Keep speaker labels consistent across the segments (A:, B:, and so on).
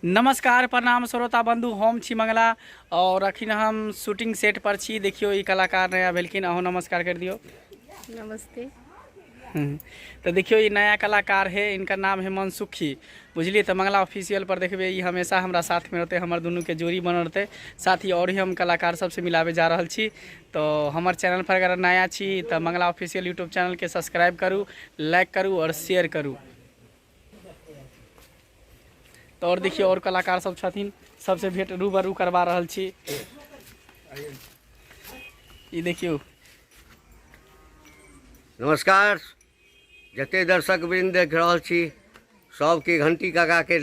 A: नमस्कार प्रणाम श्रोता बंधु, हम छी मंगला और अखन हम शूटिंग सेट पर छी। देखियो ई कलाकार नया भेलखिन, अहूँ नमस्कार कर दियो।
B: नमस्ते।
A: तो देखियो ई नया कलाकार है, इनका नाम है मनसुखी, बुझलिए। तो मंगला ऑफिशियल पर देखबे ई हमेशा हमरा साथ में रहते, हमर दुनू के जोड़ी बनल रहते। साथ ही और ही हम कलाकार सबसे मिलावे जा रहल छी। तो हमर चैनल पर अगर नया छी तो मंगला ऑफिशियल यूट्यूब चैनल के सब्सक्राइब करू, लाइक करू और शेयर करू। तो और देखियो और कलाकार सब छथिन, सबसे भेंट रूबरू करवा रहल छी। ई देखियो।
C: नमस्कार, जते दर्शक वृंद देख रहल छी सबके घंटी काका के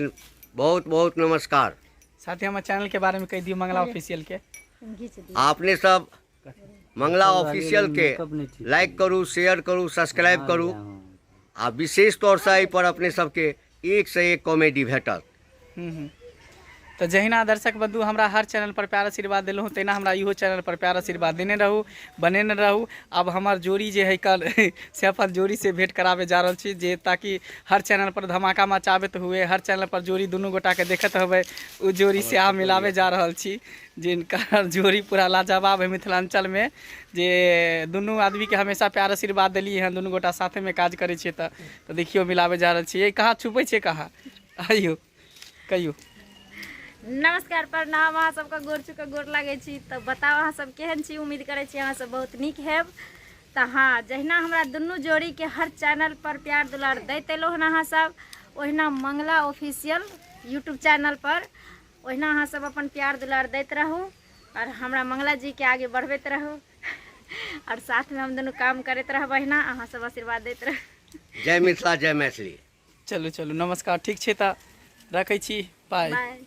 C: बहुत बहुत नमस्कार।
A: साथ ही हमर चैनल के बारे में कहि दियौ, मंगला ऑफिशियल के।
C: अपने सब मंगला ऑफिशियल के लाइक करू, शेयर करू, सब्सक्राइब करू आ विशेष तौर से एहि पर अपने सबके एक से एक कॉमेडी भेटत।
A: तऽ जहिना दर्शक बंधु हमरा हर चैनल पर प्यार आशीर्वाद देलहुँ, तहिना हमरा इहो चैनल पर प्यार आशीर्वाद देने रहू, बनेने रहू। आब हमर जोड़ी जे है कल से अपन जोड़ी से भेंट कराबे जा रहल छी, जे ताकि हर चैनल पर धमाका मचाबैत हुए हर चैनल पर जोड़ी दुनू गोटाके देखैत होबै, ओ जोड़ी से आब मिलाबे जा रहल छी, जिनकर जोड़ी पूरा लाजवाब है मिथिलांचलमे, जे दुनू आदमीके हमेशा प्यार आशीर्वाद देलियै हन, दुनू गोटा साथेमे काज करै छियै। तऽ देखियौ मिलाबे जा रहल छियै। कहाँ छुपै छियै, कहाँ आइयौ कहियौ।
B: नमस्कार प्रणाम, अहाँ सबके गोर छू के गोर लागै छी। तऽ बताउ अहाँ सब केहन छी? उम्मीद करै छी अहाँ सब बहुत नीक हेब। तऽ हाँ, जहिना हमरा दुनू जोड़ीके हर चैनल पर प्यार दुलार दैत एलहुँ हन अहाँ सब, ओहिना मंगला ऑफिशियल यूट्यूब चैनल पर ओहिना अहाँ सब अपन प्यार दुलार दैत रहू और हमरा मंगला जी के आगे बढ़बैत रहू और साथ में हम दुनू काम करैत रहब, अहिना अहाँ सब आशीर्वाद दैत रहू।
C: जय मिथिला, जय मैथिली।
A: चलू चलू, नमस्कार, ठीक छै, तऽ रखै छी, बाय।
B: बाय।